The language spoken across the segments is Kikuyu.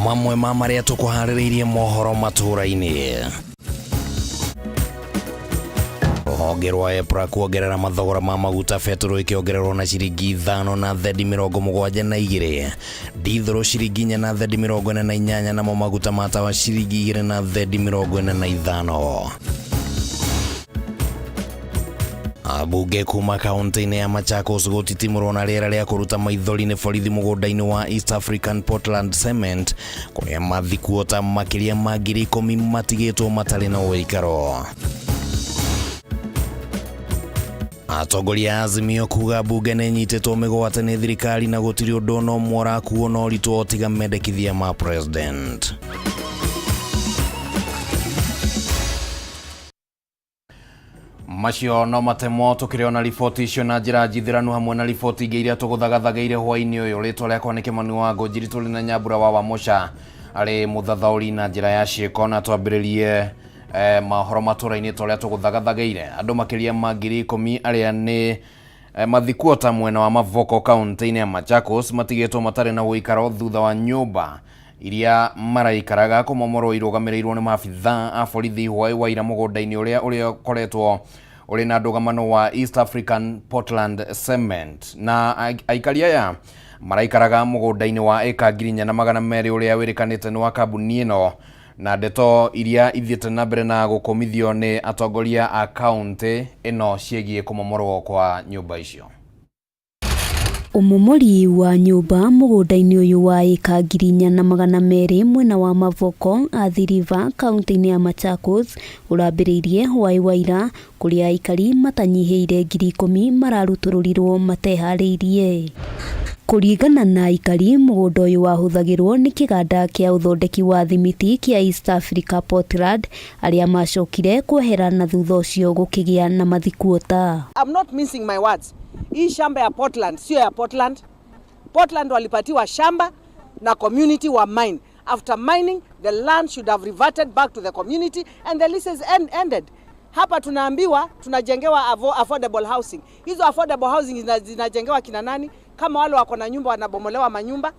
Mamwe ma marĩa tũkũharĩrĩirie mohoro matũũra-inĩ. Rũhonge rwa EPRA kuongerera mathogora ma maguta betũrũ ĩkĩongererwo na ciringi ithano na thendi 72, ndithũrũ ciringi inya na thendi 48 namo maguta ma tawa ciringi igĩrĩ na thendi 45. Ambunge kuma kaunti-inĩ ya Machakos gũtitimũrwo na rĩera rĩa kũruta maithori nĩ borithi mũgũnda-inĩ wa East African Portland Cement kũrĩa mathikuota makĩria ma 10,000 matigĩtwo matarĩ na ũikaro. Atongoria a Azimio kuga mbunge nĩ ĩnyitĩtwo mĩgwate nĩ thirikari na gũtirĩ ũndũ ona ũmwe ũrakuo na ũritũ o tiga mendekithia ma president. Macio no matemo tũkĩrĩ ona riboti icio na njĩra njithĩranu hamwe na riboti ingĩ iria tũgũthagathagĩire hwaĩ-inĩ ũyũ. Rĩtwa rĩakwa nĩ Kĩmani wa Ngũnjiri, tũrĩ na Nyambura wa Wamũca arĩ mũthathaũri na njĩra ya ciĩko, na twambĩrĩrie mohoro matũra-inĩ ta ũrĩa tũgũthagathagĩire. Andũ makĩria ma 10,000 arĩa nĩ mathikuota mwena wa Mavoko kaunti-inĩ ya Machakos matigĩtwo matarĩ na ũikaro thutha wa nyũmba iria maraikaraga kũmomorwo irũgamĩrĩirwo nĩ maabithaa a borithi hwaĩ wa ira mũgũnda-inĩ ũrĩa ũrĩa ũkoretwo ũrĩ na ndũgamano wa East African Portland Cement. Na aikari aya maraikaraga mũgũnda-inĩ wa ĩka 4,200 ũrĩa wĩrĩkanĩte nĩ wa kambuni ĩno, na ndeto iria ithiĩte na mbere na gũkũmithio nĩ atongoria a kaunti ĩno ciĩgiĩ kũmomorwo kwa nyũmba icio. Ũmomori wa nyũmba mũgũnda-inĩ ũyũ wa ĩka 4,200 mwena wa Mavoko, Athi River, kaunti-inĩ ya Machakos ũrambĩrĩirie hwaĩ wa ira kũrĩa aikari matanyihĩire 10,000 mararutũrũrirwo mateharĩirie. Kũringana na aikari, mũgũnda ũyũ wahũthagĩrwo nĩ kĩganda kĩa ũthondeki wa thimiti kĩa East Africa Portland arĩa macokire kwehera na thutha ũcio gũkĩgĩa na mathikuota. I'm not mincing my words. Hii shamba ya Portland sio ya Portland. Portland walipatiwa shamba na community wa mine. After mining, the land should have reverted back to the community and the leases ended. Hapa tunaambiwa tunajengewa affordable housing. Hizo affordable housing zinajengewa kina nani? Kama wale wako na nyumba wanabomolewa manyumba?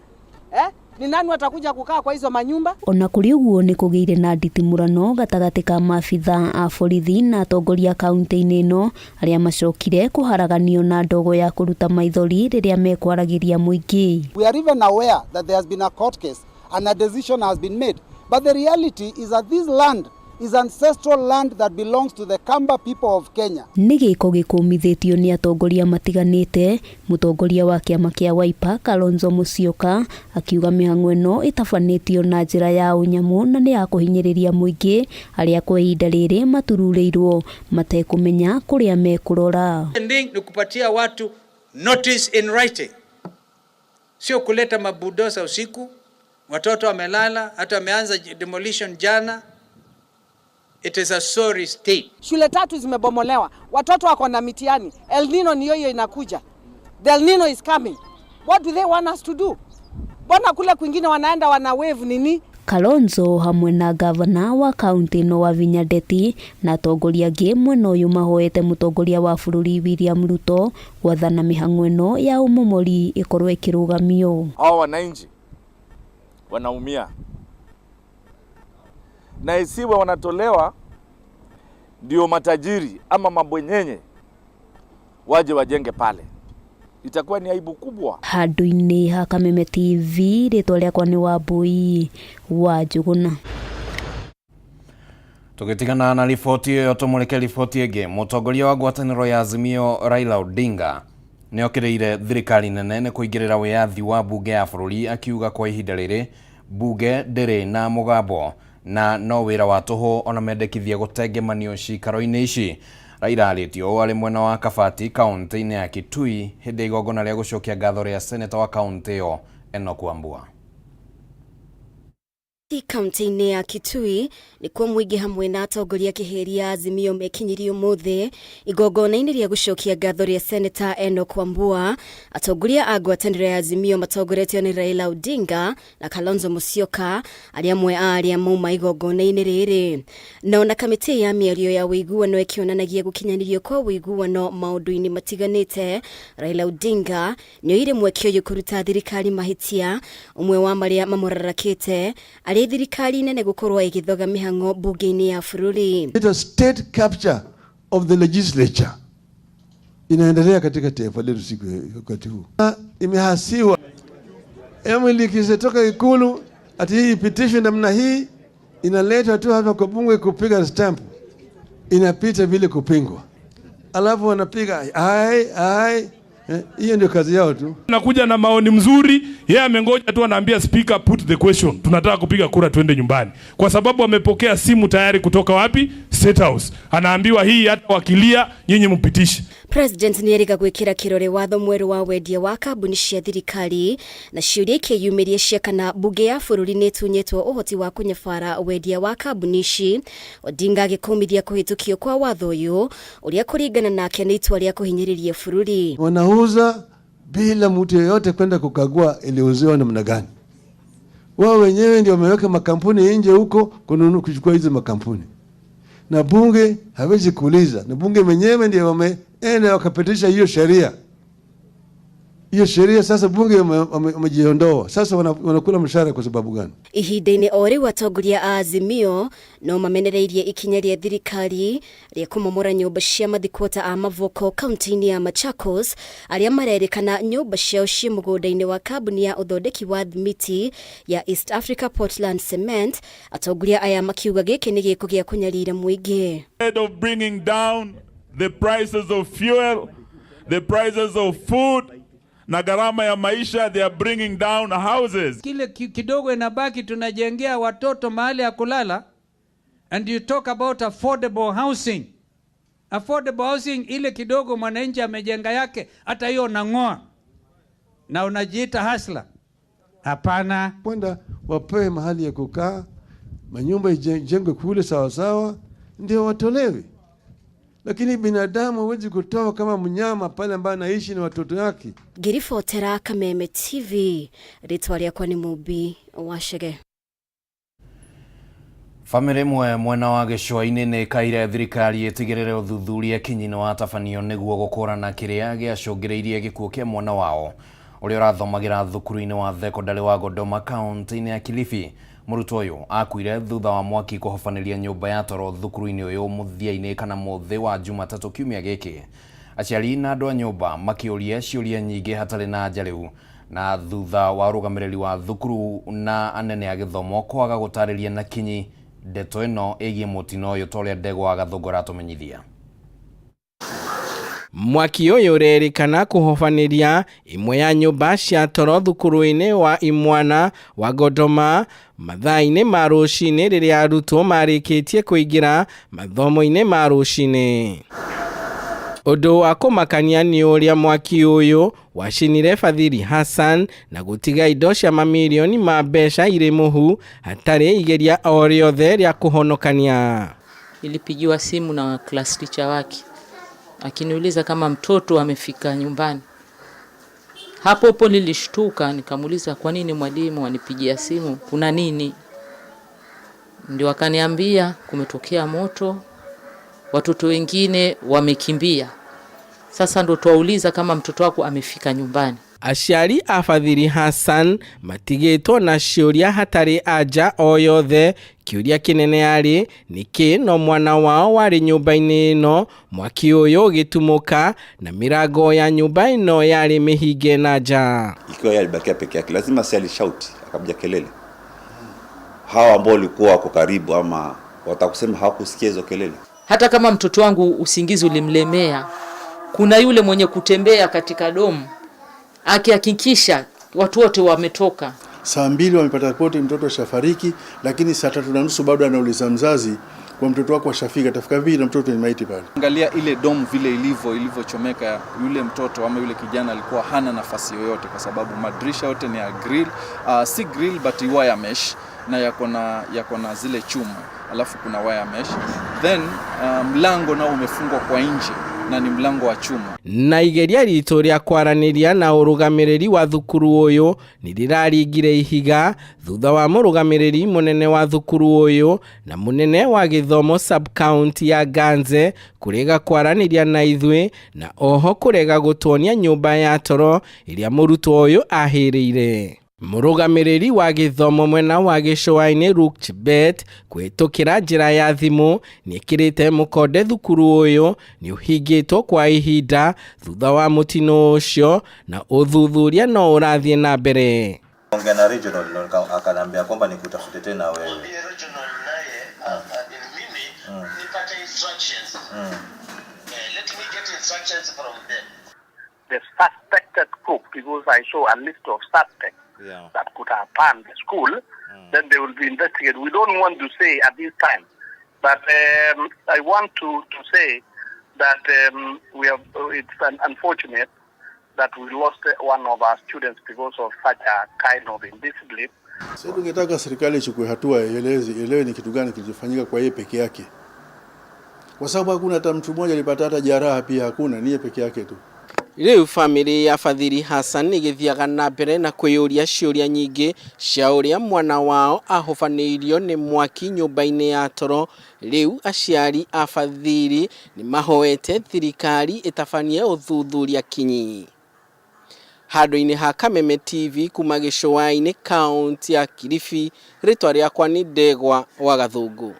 Ni nani watakuja kukaa kwa hizo manyumba? Ona kũrĩ ũguo nĩ kũgĩire na nditimũrano gatagatĩ ka maabitha a borithi na atongoria kaunti-inĩ ĩno arĩa macokire kũharaganio na ndogo ya kũruta maithori rĩrĩa mekwaragĩria mũingĩ. We are even aware that there has been a court case and a decision has been made. But the reality is that this land is ancestral land that belongs to the Kamba people of Kenya. Nĩ gĩko gĩkũmithĩtio nĩ atongoria matiganĩte. Mũtongoria wa kĩama kĩa Wiper Kalonzo Musyoka akiuga mĩhang'o ĩno ĩtabanĩtio na njĩra ya ũnyamũ na nĩ ya kũhinyĩrĩria mũingĩ arĩa kwa ihinda rĩrĩ matururĩirwo matekũmenya kũrĩa mekũrora. Ni kupatia watu notice in writing, sio kuleta mabudosa usiku, watoto wamelala, hata wameanza demolition jana. It is a sorry state. Shule 3 zimebomolewa, watoto wako na mitihani. El Nino ni hiyo inakuja. The El Nino is coming. What do they want us to do? Mbona kule kwingine wanaenda wana wave nini? Kalonzo hamwe na gavana wa kaunti ĩno Wavinya Ndeti na atongoria angĩ mwena ũyũ mahoete mũtongoria wa bũrũri William Ruto gwathana mĩhang'o ĩno ya ũmomori ĩkorwo ĩkĩrũgamio. Hao wananchi wanaumia na isiwe wanatolewa ndio matajiri ama mabwenyenye waje wajenge pale, itakuwa ni aibu kubwa. Handũ-inĩ ha Kameme TV, rĩtwa rĩakwa nĩ Wambui wa Njũgũna. Tũgĩtigana na riboti ĩyo tũmũrĩke riboti ĩngĩ. Mũtongoria wa ngwatanĩro ya Azimio Raila Odinga nĩokĩrĩire thirikari nene nĩ kũingĩrĩra wĩyathi wa mbunge ya bũrũri, akiuga kwa ihinda rĩrĩ mbunge ndĩrĩ na mũgambo na no wĩra wa tũhũ ona mendekithia gũtengemanio cikaro-inĩ ici. Raila arĩtie ũũ arĩ mwena wa Kabati kaunti-inĩ ya Kitui hĩndĩ ya igongona rĩa gũcokia ngatho rĩa seneta wa kaunti ĩyo Enoch Wambua. Kaunti-inĩ ya Kitui nĩkuo mũingĩ hamwe na atongoria kĩhĩri Azimio mekinyirie ũmũthĩ igongona-inĩ rĩa gũcokia ngatho rĩa Seneta Enoch Wambua. Atongoria a ngwatanĩro ya Azimio matongoretio nĩ Raila Odinga na Kalonzo Musyoka arĩa amwe a arĩa mauma igongona-inĩ rĩrĩ. Na ona kamĩtĩ ya mĩario ya ũiguano ĩkĩonanagia gũkinyanĩrio kwa ũiguano maũndũ-inĩ matiganĩte, Raila Odinga nĩoire mweke ũyũ kũruta thirikari mahĩtia, ũmwe wa marĩa mamũrarakĩte arĩ thirikari nene gũkorwo ĩgĩthoga mĩhang'o mbunge-inĩ ya bũrũri. It a state capture of the legislature inaendelea katika taifa letu siku wakati huu. Imehasiwa amri ikitoka Ikulu ati hii ipitishwe namna hii, inaletwa tu hapa kwa bunge kupiga stamp, inapita bila kupingwa, alafu wanapiga ai ai. Hiyo ndio kazi yao tu. Nakuja na maoni mzuri, yeye amengoja tu, anaambia speaker put the question, tunataka kupiga kura twende nyumbani, kwa sababu amepokea simu tayari kutoka wapi? State House. Anaambiwa hii hata wakilia nyinyi mpitishe. President nĩerĩga gwĩkĩra kĩrore watho mwerũ wa wendia wa kambuni cia thirikari na ciũria ikĩyumĩria cia kana mbunge ya bũrũri nĩĩtunyĩtwo ũhoti wa kũnyabara wendia wa kambuni ici. Odinga agĩkũmithia kũhĩtũkio kwa watho ũyũ ũrĩa kũringana nake nĩ itua rĩa kũhinyĩrĩria bũrũri. Wanauza bila mtu yeyote kwenda kukagua iliuziwa namna gani. Wao wenyewe ndio wameweka makampuni nje huko kununua kuchukua hizo makampuni, na bunge hawezi kuuliza, na bunge wenyewe ndio wameenda wakapitisha hiyo sheria. Hiyo sheria sasa bunge wamejiondoa, sasa wanakula mshahara kwa sababu gani? Ihinda-inĩ o rĩu atongoria a Azimio no mamenereirie ikinya rĩa thirikari rĩa kũmomora nyũmba cia mathikwota a Mavoko kaunti-inĩ ya Machakos arĩa marerĩkana nyũmba ciao ciĩ mũgũnda-inĩ wa kambuni ya ũthondeki wa thimiti ya East Africa Portland Cement. Atongoria aya makiuga gĩkĩ nĩ gĩko gĩa kũnyarira mũingĩ. Instead of bringing down the prices of fuel, the prices of food na gharama ya maisha, they are bringing down houses. Kile kidogo inabaki tunajengea watoto mahali ya kulala, and you talk about affordable housing. Affordable housing ile kidogo mwananchi amejenga yake, hata hiyo unang'oa na unajiita hustler. Hapana. Kwenda wapewe mahali ya kukaa, manyumba ijengwe kule sawa sawa, ndio watolewe. Lakini binadamu hawezi kutoa kama mnyama pale ambaye anaishi na watoto yake. Ngĩribotera Kameme TV, rĩtwa rĩakwa nĩ Mũmbi Wacege. Bamĩrĩ ĩmwe mwena wa gĩcũa-inĩ nĩ ĩkaire thirikari ĩtigĩrĩre ũthuthuria kinyi nĩ watabanio nĩguo gũkũrana kĩrĩa gĩacũngĩrĩirie gĩkuũ kĩa mwana wao ũrĩa ũrathomagĩra thukuru-inĩ wa thekondarĩ wa Godoma kaunti-inĩ ya Kilifi. Mũrutwo ũyũ akuire thutha wa mwaki kũhobanĩria nyũmba ya toro thukuru-inĩ ũyũ mũthia-inĩ kana mũthĩ wa Jumatatũ kiumia gĩkĩ. Aciari na andũ a nyũmba makĩũria ciũria nyingĩ hatarĩ na anja rĩu na thutha wa ũrũgamĩrĩri wa thukuru na anene a gĩthomo kwaga gũtarĩria na kinyi ndeto ĩno ĩgiĩ mũtino ũyũ ta ũrĩa Ndegwa Gathũngũ aratũmenyithia. Mwaki ũyũ ũrerĩkana kũhobanĩria ĩmwe ya nyũmba cia toro thukuru-inĩ wa imwana wa Godoma mathaa-inĩ ma rũcinĩ rĩrĩa arutwo marĩkĩtie kũingĩra mathomo-inĩ ma rũcinĩ. Ũndũ wa kũmakania nĩ ũrĩa mwaki ũyũ wacinire Fadhili Hassan na gũtiga indo cia mamirioni ma mbeca irĩ mũhu hatarĩ igeria o rĩothe rĩa kũhonokania. Nilipigiwa simu na class teacher wake akiniuliza kama mtoto amefika nyumbani. Hapo hapo nilishtuka, nikamuuliza kwa nini mwalimu anipigia simu, kuna nini? Ndio akaniambia kumetokea moto, watoto wengine wamekimbia. Sasa ndo twauliza kama mtoto wako amefika nyumbani. Aciari a Fadhili Hassan matigĩtwo na ciũria hatarĩ anja o yothe. Kĩũria kĩnene arĩ nĩkĩ no mwana wao warĩ nyũmba-inĩ ĩno mwaki ũyũ ũgĩtumũka na mĩrango ya nyũmba ĩno yarĩ mĩhinge na nja. Ikiwa yeye alibakia peke yake, lazima si alishauti akapiga kelele. Hawa ambao walikuwa wako karibu ama watakusema hawakusikia hizo kelele. Hata kama mtoto wangu usingizi ulimlemea, kuna yule mwenye kutembea katika domu akihakikisha watu wote wametoka. Saa 2 wamepata ripoti mtoto ashafariki, lakini saa 3:30 bado anauliza mzazi kwa mtoto wako ashafika, atafika vipi na mtoto ni maiti pale. Angalia ile dom vile ilivyochomeka, yule mtoto ama yule kijana alikuwa hana nafasi yoyote kwa sababu madirisha yote ni ya grill, si grill but wire mesh. na yako na zile chuma, alafu kuna wire mesh, then mlango nao umefungwa kwa nje na ni mlango wa chuma. Na igeria ritũ rĩa kwaranĩria na ũrũgamĩrĩri wa thukuru ũyũ nĩ rĩraringire ihiga thutha wa mũrũgamĩrĩri mũnene wa thukuru ũyũ na mũnene wa gĩthomo sub county ya Ganze kũrega kwaranĩria na ithuĩ na oho kũrega gũtuonia nyũmba ya toro ĩrĩa mũrutwo ũyũ ahĩrĩire. Mũrũgamĩrĩri wa gĩthomo mwena wa gĩcũa-inĩ Luke Chebet kũhĩtũkĩra njĩra ya thimũ nĩekĩrĩte mũkonde thukuru ũyũ nĩ ũhingĩtwo kwa ihinda thutha wa mũtino ũcio na ũthuthuria no ũrathiĩ na mbere. Ongea na regional ndo akaniambia kwamba nikutafute tena wewe. Regional naye mimi nipate instructions. Let me get instructions from them. The suspected cook, because I saw a list of suspects that could have burned the school, then they will be investigated. We don't want to say at this time, but I want to say that we have. It's unfortunate that we lost one of our students because of such a kind of indiscipline. Sasa tungetaka serikali ichukue hatua, ielewe ni kitu gani kilichofanyika kwa yeye peke yake, kwa sababu hakuna hata mtu mmoja alipata hata jeraha, pia hakuna, ni yeye peke yake tu. Rĩu bamĩrĩ ya Fadhili Hassan ĩgĩthiaga na mbere na kwĩyũria ciũria nyingĩ cia ũrĩa mwana wao ahobanĩirio nĩ mwaki nyũmba-inĩ ya toro. Rĩu aciari a Fadhili nĩ mahoete thirikari ĩtabanie ũthuthuria kinyi. Handũ-inĩ ha Kameme TV kuma gĩcũa-inĩ kaunti ya Kilifi, rĩtwa rĩakwa nĩ Ndegwa wa Gathungu.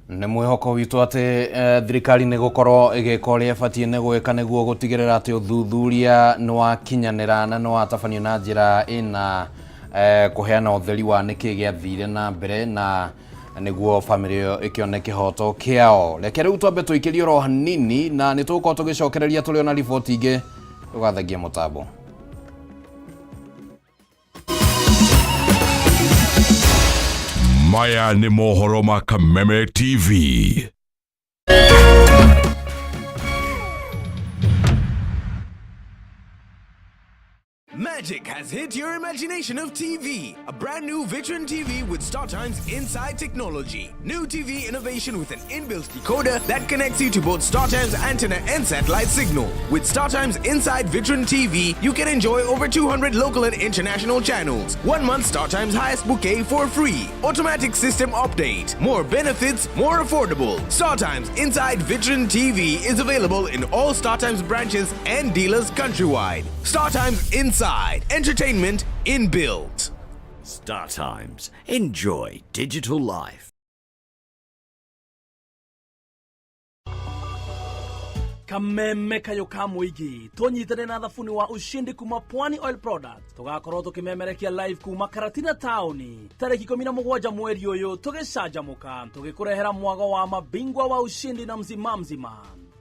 Nĩ mwĩhoko witũ atĩ thirikari nĩ gũkorwo ĩgĩka ũrĩa ĩbatiĩ nĩ gwĩka nĩguo gũtigĩrĩra atĩ ũthuthuria nĩ wakinyanĩra na nĩ watabanio na njĩra ĩna kũheana ũtheri wa nĩkĩ gĩathire na mbere na nĩguo bamĩrĩ ĩyo ĩkĩone kĩhoto kĩao. Reke rĩu twambe tũikĩrie oro hanini na nĩ tũgũkorwo tũgĩcokereria tũrĩ ona riboti ingĩ tũgathengia mũtambo. Maya ni mohoro ma Kameme TV. Magic has hit your imagination of TV. A brand new Vitron TV with StarTimes Inside technology. New TV innovation with an inbuilt decoder that connects you to both StarTimes antenna and satellite signal. With StarTimes Inside Vitron TV, you can enjoy over 200 local and international channels. 1 month StarTimes highest bouquet for free. Automatic system update. More benefits, more affordable. StarTimes Inside Vitron TV is available in all StarTimes branches and dealers countrywide. StarTimes Inside. Entertainment inbuilt. Star Times. Enjoy digital life. Kameme kayo ka mũingĩ tũnyitane na thabuni wa ushindi kuma Pwani Oil Product tũgakorwo tũkĩmemerekia live kuma Karatina taũni tarĩki 17 mweri ũyũ tũgĩcanjamũka tũgĩkũrehera mwago wa mabingwa wa ushindi na mzima mzima.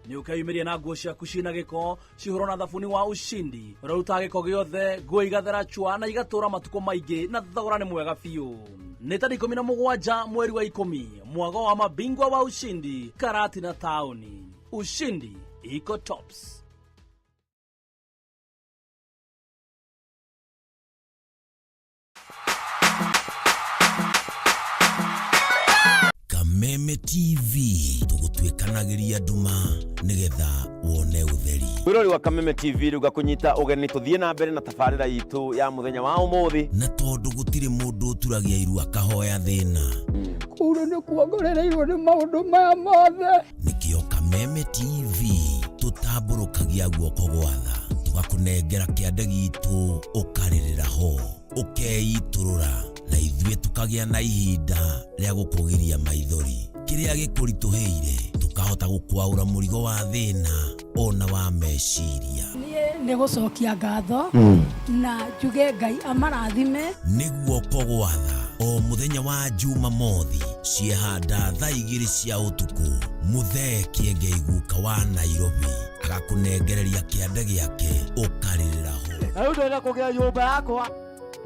Nĩ ũkeyumĩria na nguo ciaku ciĩna gĩko cihũrwo na thabuni wa ushindi ũrĩa gĩko gĩothe nguo igathera chwa na igatũra matukũ maingĩ na thogora nĩ mwega biũ. Nĩ tarĩki 17 mweri wa 10 mwago wa mabingwa wa ushindi Karatina taũni. Ushindi iko tops. Kameme TV tũgũtuĩkanagĩria nduma nĩgetha wone ũtheri. Mwĩrori wa Kameme TV rĩu ngakũnyita ũgeni tũthiĩ na mbere na tabarĩra itũ ya mũthenya wa ũmũthĩ. Na tondũ gũtirĩ mũndũ ũturagia iru akahoya thĩna. Kũu nĩ kuongorereirwo nĩ maũndũ maya mothe. Nĩkĩo Kameme TV tũtambũrũkagia guoko gwa tha tũgakũnengera kĩande gitũ ũkarĩrĩra ho ũkeitũrũra na ithuĩ tũkagĩa na ihinda rĩa gũkũgiria maithori kĩrĩa gĩkũritũhĩire tũkahota gũkwaũra mũrigo wa thĩna ona wa meciria. Niĩ nĩ gũcokia ngatho na njuge Ngai amarathime. Nĩ guoko gwa tha o mũthenya wa Jumamothi ciehanda thaa 2 cia ũtukũ Mũthee Kĩengei guka wa Nairobi agakũnengereria kĩande gĩake ũkarĩrĩra ho. Na rĩu ndĩrenda kũgĩa nyũmba yakwa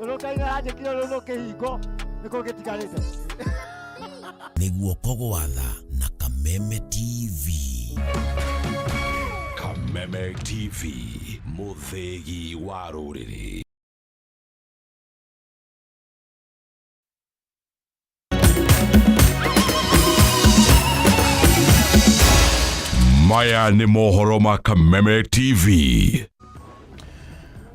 tondũ Ngai aranjĩkire rũrũ kĩhingo nĩkĩo gĩtigarĩte. Nĩ guoko gwa tha na Kameme TV. Kameme TV, mũthĩgi wa rũrĩrĩ. Maya nĩ mohoro ma Kameme TV.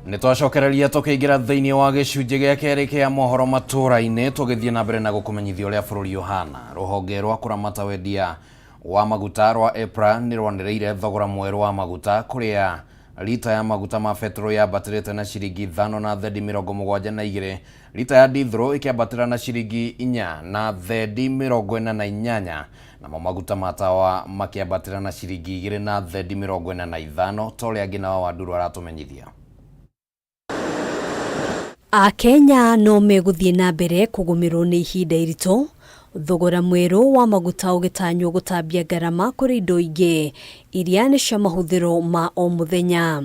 Nĩ twacokereria tũkĩingĩra thĩinĩ wa gĩcunjĩ gĩa kerĩ kĩa mohoro matũũra-inĩ, tũgĩthiĩ na mbere na gũkũmenyithia ũrĩa bũrũri ũhana. Rũhonge rwa kũramata wendia wa maguta rwa EPRA nĩ rwanĩrĩire thogora mwerũ wa maguta, kũrĩa rita ya maguta ma betũrũ yambatĩrĩte na ciringi 5 na thendi 72, rita ya dithro ĩkĩambatĩra na ciringi 4 na thendi 48, namo maguta ma tawa makĩambatĩra na ciringi 2 na thendi 45, ta ũrĩa Ngina wa Wanduru aratũmenyithia. Akenya no megũthiĩ na mbere kũgũmĩrwo nĩ ihinda iritũ, thogora mwerũ wa maguta ũgĩtanywo gũtambia ngarama kũrĩ indo ingĩ iria nĩ cia mahũthĩro ma o mũthenya.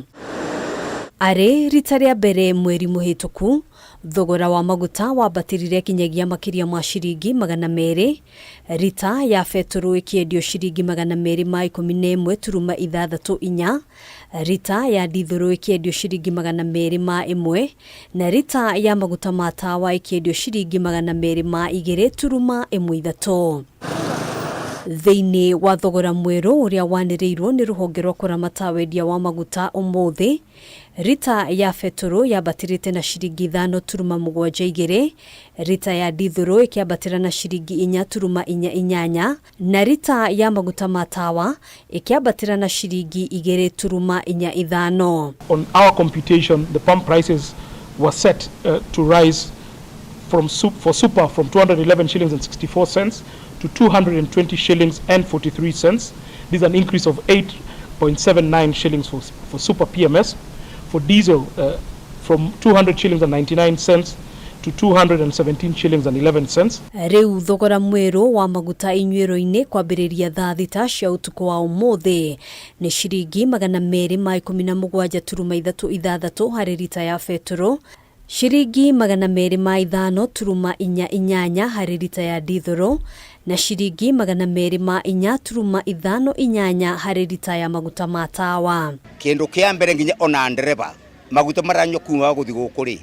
Arĩ rita rĩa mbere mweri mũhĩtũku, thogora wa maguta wambatĩrire kinyagia makĩria ma ciringi 200, rita ya betũrũ ĩkĩendio ciringi 211.64, rita ya dithũrũ ĩkĩendio ciringi 201, na rita ya maguta ma tawa ĩkĩendio ciringi 202.13. Thĩinĩ wa thogora mwerũ ũrĩa wanĩrĩirwo nĩ rũhonge rwa kũramata wendia wa maguta ũmũthĩ, rita ya betũrũ yambatĩrĩte na ciringi 5.72, rita ya dithũrũ ĩkĩambatĩra na ciringi 4.48, na rita ya maguta ma tawa ĩkĩambatĩra na ciringi 2.45. On our computation, the pump prices were set to rise for super from 211 shillings and 64 cents to 220 shillings and 43 cents. This is an increase of 8.79 shillings for super PMS. For diesel, from 200 shillings and 99 cents to 217 shillings and 11 cents. Rĩu thogora mwerũ wa maguta inyuĩro-inĩ kwambĩrĩria thaa 6 cia ũtukũ wa ũmũthĩ nĩ ciringi 217.36 harĩ rita ya betũrũ, ciringi 205.48 harĩ rita ya dithũrũ, na ciringi 204.58 harĩ rita ya maguta ma tawa. Kĩndũ kĩa mbere nginya ona ndereba maguta maranyua kuma gũthiĩ gũkũ rĩ,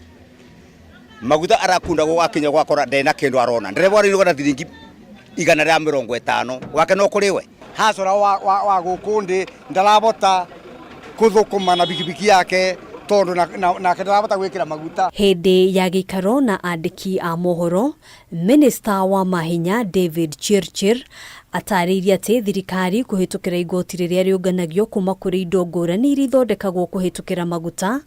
maguta arakunda gwakinya gwakora ndena kĩndũ arona. Ndereba arĩ na thiringi 150 gwake no kũrĩwe. Hasora wa gũkũ ndĩ ndarabota kũthũkũma na bikibiki yake tondu nake ndarabota gwĩkĩra maguta. Hĩndĩ ya gĩikaro na andĩki a mohoro, Minista wa mahinya David Chirchir atarĩirie atĩ thirikari kũhĩtũkĩra igoti rĩrĩa rĩũnganagio kuma kũrĩ indo ngũrani iria ithondekagwo kũhĩtũkĩra maguta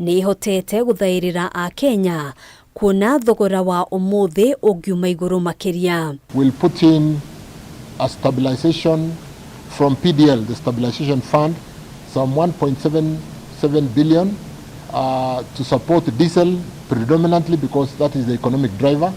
nĩ ĩhotete gũthaĩrĩra Akenya kuona thogora wa ũmũthĩ ũngiuma igũrũ makĩria. We'll put in a stabilization from PDL, the stabilization fund, some 1.77 billion to support diesel predominantly because that is the economic driver.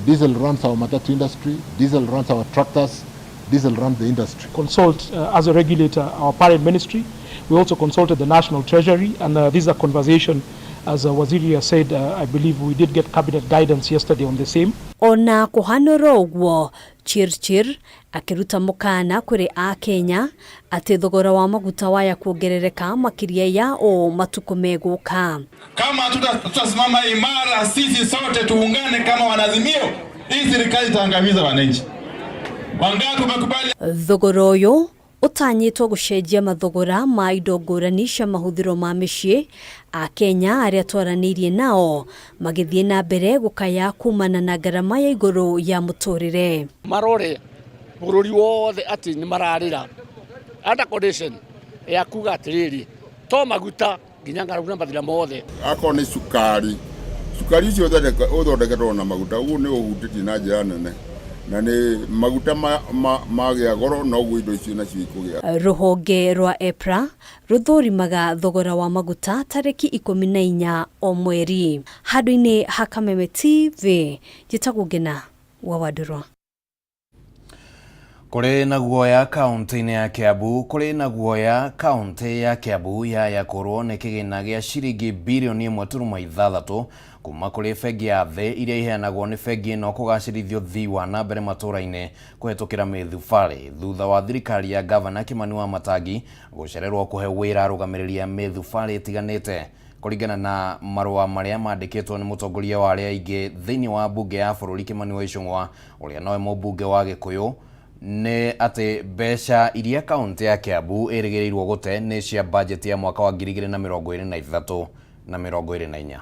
Diesel runs our matatu industry, diesel runs our tractors, diesel runs the industry. Consult as a regulator our parent ministry. We also consulted the National Treasury, and this is a conversation, as Waziri has said, I believe we did get cabinet guidance yesterday on the same. Ona kũhanũra ũguo, Chirchir akĩruta mũkana kũrĩ Akenya atĩ thogora wa maguta waya kuongerereka makĩria ya o matukũ megũka. Kama tutasimama imara sisi sote tuungane kama wanazimio, hii serikali itaangamiza wananchi. Wangapi wamekubali? Thogora ũyũ ũtanyĩtwo gũcenjia mathogora ma indo ngũrani cia mahũthĩro ma mĩciĩ. Akenya arĩa twaranĩirie nao magĩthiĩ na mbere gũkaya kumana na ngarama ya igũrũ ya mũtũrĩre. Marore bũrũri wothe atĩ nĩ mararĩra under condition ya kuga atĩrĩrĩ to maguta nginya ng'aragu na mathĩna mothe. Akorwo nĩ cukari, cukari ũcio ũthondeketwo na maguta, ũguo nĩ ũhutĩtie na njĩra nene, na nĩ maguta magĩa goro noguo indo icio nacio ikũgĩa. Rũhonge rwa EPRA rũthũrimaga thogora wa maguta tarĩki 14 o mweri. Handũ-inĩ ha Kameme TV, njĩtagwo Ngina wa Wandũrwa. Kũrĩ na guoya kaunti-inĩ ya Kiambu, kũrĩ na guoya kaunti ya Kiambu ya kũrwo nĩ kĩgĩna gĩa ciringi birioni 1.6 kuma kũrĩ bengi ya thĩ iria iheanagwo nĩ bengi ĩno kũgacĩrithia ũthii wa na mbere matũũra-inĩ kũhetũkĩra mĩthubarĩ, thutha wa thirikari ya gavana Kimani Wamatangi gũcererwo kũhe wĩra arũgamĩrĩri a mĩthubarĩ ĩtiganĩte kũringana na marũa marĩa mandĩkĩtwo nĩ mũtongoria wa arĩa aingĩ thĩinĩ wa mbunge ya bũrũri Kimani wa Ichung'wa, ũrĩa nowe mũmbunge wa Gĩkũyũ. Nĩ atĩ mbeca iria kaũntĩ ya Kiambu ĩrĩgĩrĩirwo gũte nĩ cia bajeti ya mwaka wa 2023 na 24.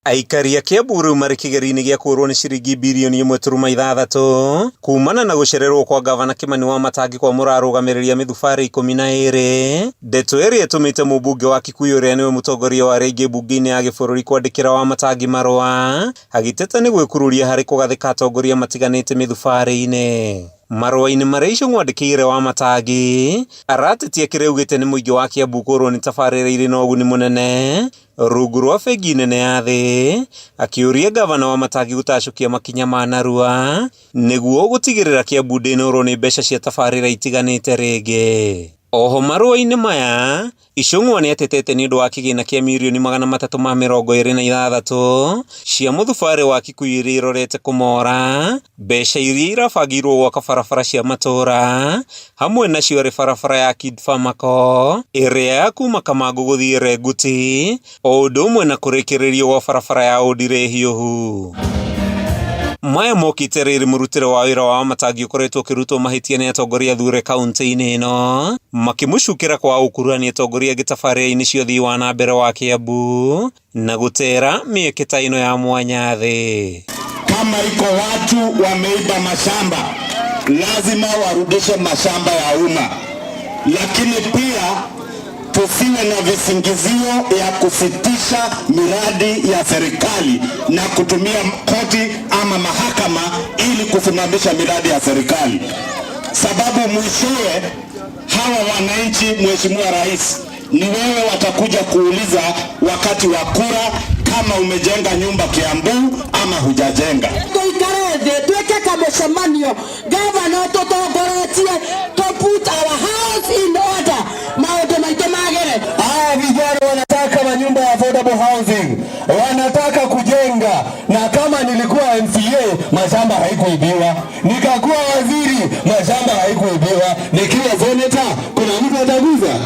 Aikari a Kiambu rĩu marĩ kĩgerio-inĩ gĩa kũũrwo nĩ ciringi birioni ĩmwe turuma ithathatũ kumana na gũcererwo kwa ngavana Kimani Wamatangi kwamũra arũgamĩrĩri a mĩthubarĩ 12, ndeto ĩrĩa ĩtũmĩte mũmbunge wa Kikuyu ũrĩa nĩwe mũtongoria wa arĩa aingĩ mbunge-inĩ ya gĩbũrũri kwandĩkĩra Wamatangi marũa agĩteta nĩ gwĩkururia harĩ kũgathĩka atongoria matiganĩte mĩthubarĩ-inĩ. Marũa-inĩ marĩa Ichung'wa andĩkĩire Wamatangi, aratetia kĩrĩa augĩte nĩ mũingĩ wa Kiambu kũũrwo nĩ tabarĩra irĩ na ũguni mũnene rungu rwa bengi nene ya thĩ, akĩũria ngavana Wamatangi gũtacũkia makinya ma narua nĩguo gũtigĩrĩra Kiambu ndĩnorwo nĩ mbeca cia tabarĩra itiganĩte rĩngĩ. Oho marũa-inĩ maya, Ichung'wa nĩatetete nĩũndũ wa kĩgĩna kĩa mirioni 326 cia mũthubarĩ wa Kikuyu iria irorete kũmora, mbeca iria irabangĩirwo gwaka barabara cia matũra, hamwe nacio arĩ barabara ya Kid Farmaco ĩrĩa ya kuma Kamangũ gũthiĩ Renguti, o ũndũ ũmwe na kũrĩkĩrĩrio gwa barabara ya Ũndirĩ Hiũhu. Maya mokĩte rĩrĩ mũrutĩre wa wĩra wa Wamatangi ũkoretwo ũkĩrutwo mahĩtia nĩ atongoria athure kaunti-inĩ ĩno, makĩmũcukĩra kwaga gũkuruhania atongoria angĩ tabarĩra-inĩ cia ũthii wa na mbere wa Kiambu na gũtera mĩeke ta ĩno ya mwanya thĩ. Kama iko watu wameiba mashamba, lazima warudishe mashamba ya umma, lakini pia tusiwe na visingizio ya kusitisha miradi ya serikali na kutumia koti ama mahakama ili kusimamisha miradi ya serikali, sababu mwishowe hawa wananchi, Mheshimiwa Rais, ni wewe watakuja kuuliza wakati wa kura kama umejenga nyumba Kiambu ama hujajenga. Tuikare thĩ twĩke kamũcemanio gavana tũtongoretie to put our house in order maũndũ maitũ magĩre. Hawa vijana wanataka manyumba ya affordable housing, wanataka kujenga, na kama nilikuwa MCA mashamba haikuibiwa, nikakuwa waziri mashamba haikuibiwa, nikiwa senator kuna mtu ataguza?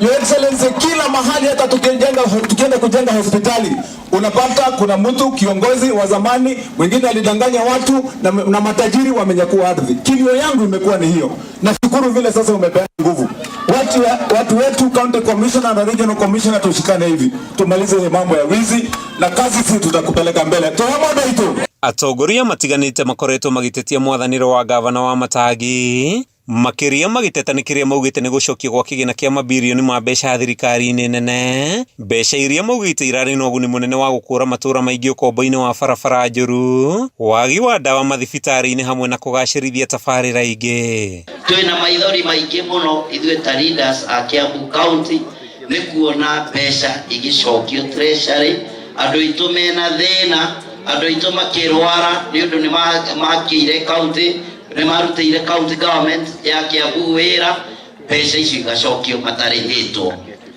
Your Excellency, kila mahali hata tukienda kujenga hospitali unapata kuna mtu kiongozi wa zamani mwingine alidanganya watu na matajiri wamenyakua ardhi. Kilio yangu imekuwa ni hiyo. Nashukuru vile sasa umepeana nguvu. Watu wetu county commissioner na regional commissioner, tushikane hivi tumalize hii mambo ya wizi na kazi, sisi tutakupeleka mbele. Tuombe itu. Atongoria matiganĩte makoretwo magĩtetia mwathanĩro wa gavana Wamatangi makĩria magĩteta nĩ kĩrĩa maugĩte nĩ gũcokio gwa kĩgĩna kĩa mabirioni ma mbeca thirikari-inĩ nene, mbeca iria maugĩte irarĩ na ũguni mũnene wa gũkũra matũra maingĩ ũkombo-inĩ wa barabara njũru, wagi wa ndawa mathibitarĩ-inĩ hamwe na kũgacĩrithia tabarĩra ingĩ. Twĩna maithori maingĩ mũno ithuĩ ta leaders a Kiambu County nĩ kuona mbeca igĩcokio treasury, andũ aitũ mena thĩna, andũ aitũ makĩrwara nĩ ũndũ nĩ makĩire county, nĩ marutĩire county government ya Kiambu wĩra, mbeca icio igacokio matarĩhĩtwo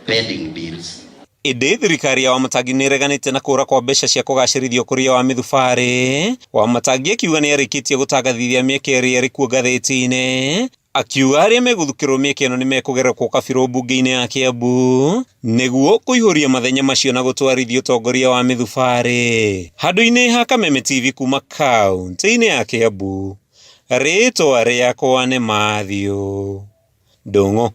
pending bills. Ĩndĩ thirikari ya Wamatangi nĩ ĩreganĩte na kũra kwa mbeca cia kũgacĩrithia ũkũria wa mĩthubarĩ. Wamatangi akiuga nĩ arĩkĩtie gũtangathithia mĩeke ĩrĩa ĩrĩ kuo ngathĩti-inĩ, akiuga arĩa megũthukĩrwo mĩeke ĩno nĩ mekũgerekwo kabirũ mbunge-inĩ ya Kiambu nĩguo kũihũria mathenya macio na gũtwarithia ũtongoria wa mĩthubarĩ. Handũ-inĩ ha Kameme TV kuma kaunti-inĩ ya Kiambu, rĩtwa rĩakwa nĩ Matthew Ndung'u.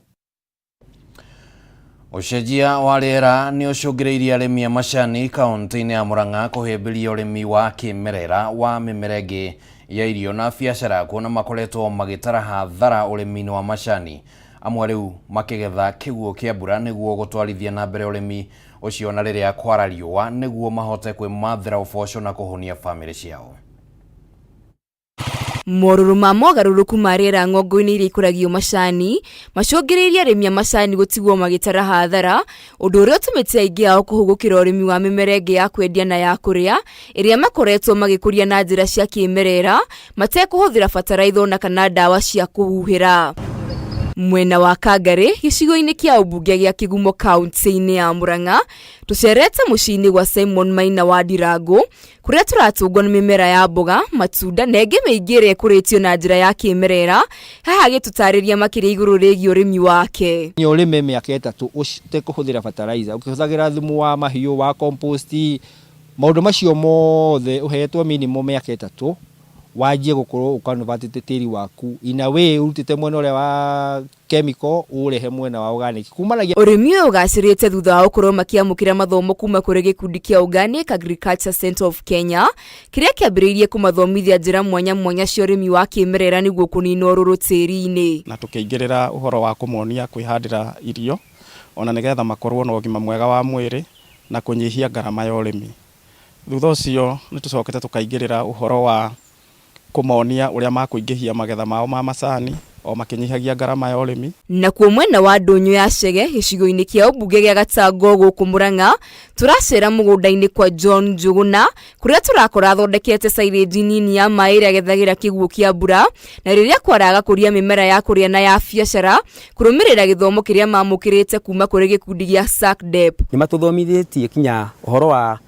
Ũcenjia wa rĩera nĩ ũcũngĩrĩirie arĩmi a macani kaunti-inĩ ya Murang'a kũhĩmbĩria ũrĩmi wa kĩmerera wa mĩmera ĩngĩ ya irio na biacara kuona makoretwo magĩtara hathara ũrĩmi-inĩ wa macani, amwe rĩu makĩgetha kĩguũ kĩa mbura nĩguo gũtwarithia na mbere ũrĩmi ũcio na rĩrĩa kwara riũa nĩguo mahote kwĩmathĩra ũboco na kũhũnia bamĩrĩ ciao. Morũrũ ma mogarũrũku ma rĩera ng'ongo-inĩ iria ikũragio macani macũngĩrĩirie arĩmi a macani gũtigwo magĩtara hathara, ũndũ ũrĩa ũtũmĩte aingĩ ao kũhũgũkĩra ũrĩmi wa mĩmera ĩngĩ ya kwendia na ya kũrĩa ĩrĩa makoretwo magĩkũria na njĩra cia kĩmerera matekũhũthĩra bataraitha ona kana ndawa cia kũhuhĩra. Mwena wa Kangarĩ gĩcigo-inĩ kĩa ũmbunge gĩa Kĩgumo kaunti-inĩ ya Murang'a tũcerete mũciĩ-inĩ gwa Simon Maina wa Ndirango kũrĩa tũratũngwo nĩ mĩmera ya mboga, matunda na ĩngĩ mĩingĩ ĩrĩa ĩkũrĩtio na njĩra ya kĩmerera. Haha agĩtũtarĩria makĩria igũrũ rĩgiĩ ũrĩmi wake. Nĩ ũrĩme mĩaka ĩtatũ ũtekũhũthĩra fertilizer, ũkĩhũthagĩra thumu wa mahiũ, wa compost, maũndũ macio mothe ũhetwo minimum mĩaka ĩtatũ, Wanjie gũkorwo ũconvertĩte tĩri waku in a way ũrutĩte mwena ũrĩa wa chemical ũũrehe mwena wa organic kumanagia Ũrĩmi ũyũ ũgacĩrĩte thutha wa gũkorwo makĩamũkĩra mathomo kuma kũrĩ gĩkundi kĩa Organic Agriculture Centre of Kenya kĩrĩa kĩambĩrĩirie kũmathomithia njĩra mwanya mwanya cia ũrĩmi wa kĩmerera nĩguo kũnina ũrũrũ tĩri-inĩ. Na tũkĩingĩrĩra ũhoro wa kũmonia kwĩhandĩra irio ona nĩgetha makorwo na ũgima mwega wa mwĩrĩ na kũnyihia ngarama ya ũrĩmi. Thutha ũcio nĩ tũcokete tũkaingĩrĩra ũhoro wa kũmonia ũrĩa makũingĩhia magetha mao ma macani o makĩnyihagia ngarama ya ũrĩmi. Nakuo mwena wa ndũnyũ ya Chege gĩcigo-inĩ kĩa ũmbunge gĩa Gatango gũkũ Murang'a tũracera mũgũnda-inĩ kwa John Njũgũna kũrĩa tũrakora athondekete silage nini ya maĩ ĩrĩa agethagĩra kĩguũ kĩa mbura na rĩrĩa kwara agakũria mĩmera ya kũrĩa na ya biacara kũrũmĩrĩra gĩthomo kĩrĩa mamũkĩrĩte kuma kũrĩ gĩkundi gĩa SACDEP. Nĩ matũthomithĩtie kinya ũhoro wa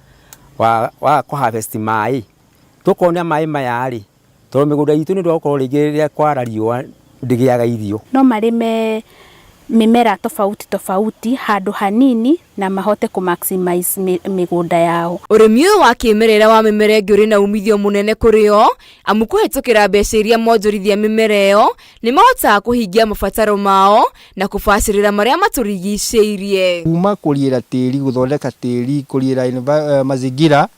wa wa kũ harvest maĩ tũkona maĩ maya rĩ tondũ mĩgũnda itũ nĩ ũndũ wa gũkorwo rĩngĩ rĩrĩa kwara riũa ndĩgĩaga irio. No marĩme mĩmera tofauti tofauti handũ hanini na mahote kũ maximize mĩgũnda yao. Ũrĩmi ũyũ wa kĩmerera wa mĩmera ĩngĩ ũrĩ na umithio mũnene kũrĩ o, amu kũhĩtũkĩra mbeca iria monjorithia mĩmera ĩyo, nĩ mahotaga kũhingia mabataro mao na kũbacĩrĩra marĩa matũrigicĩirie. Kuma kũriĩra tĩri, gũthondeka tĩri, kũriĩra mazingira,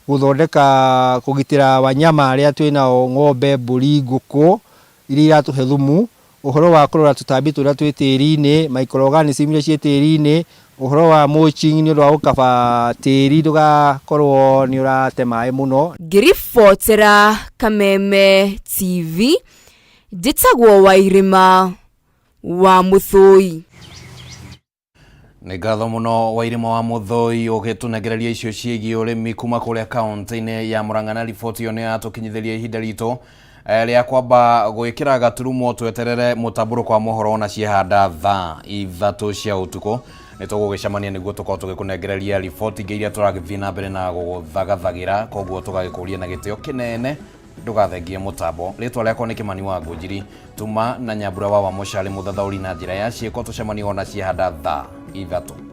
gũthondeka kũgitĩra wanyama arĩa twĩ nao ng'ombe, mbũri, ngũkũ iria iratũhe thumu, ũhoro wa kũrora tũtambi tũrĩa twĩ tĩri-inĩ, microorganism iria ciĩ tĩri-inĩ, ũhoro wa mulching nĩ ũndũ wa gũkaba tĩri ndũgakorwo nĩ ũrate maĩ mũno. Ngĩribotera Kameme TV, njĩtagwo Wairĩma wa Mũthũi. Nĩ ngatho mũno Wairĩma wa Mũthũi ũgĩtũnengereria icio ciĩgiĩ ũrĩmi kuma kũrĩa kaũntĩ-inĩ ya Murang'a na riboti ĩyo nĩ yatũkinyithĩria ihinda ritũ rĩa kwamba gwĩkĩra gaturumo tweterere mũtambũrũko wa mohoro na ciehanda thaa 3 cia ũtukũ. Nĩ tũgũgĩcemania nĩguo tũkorwo tũgĩkũnengereria riboti ingĩ iria tũragĩthiĩ na mbere na gũgũthagathagĩra, koguo tũgagĩkũria na gĩtĩo kĩnene ndũgathengie mũtambo. Rĩtwa rĩakwa nĩ Kĩmani wa Ngũnjiri, tuma na Nyambura wa Wamũcarĩ mũthathaũri na njĩra ya ciĩko, tũcemanie ona ciehanda thaa 3.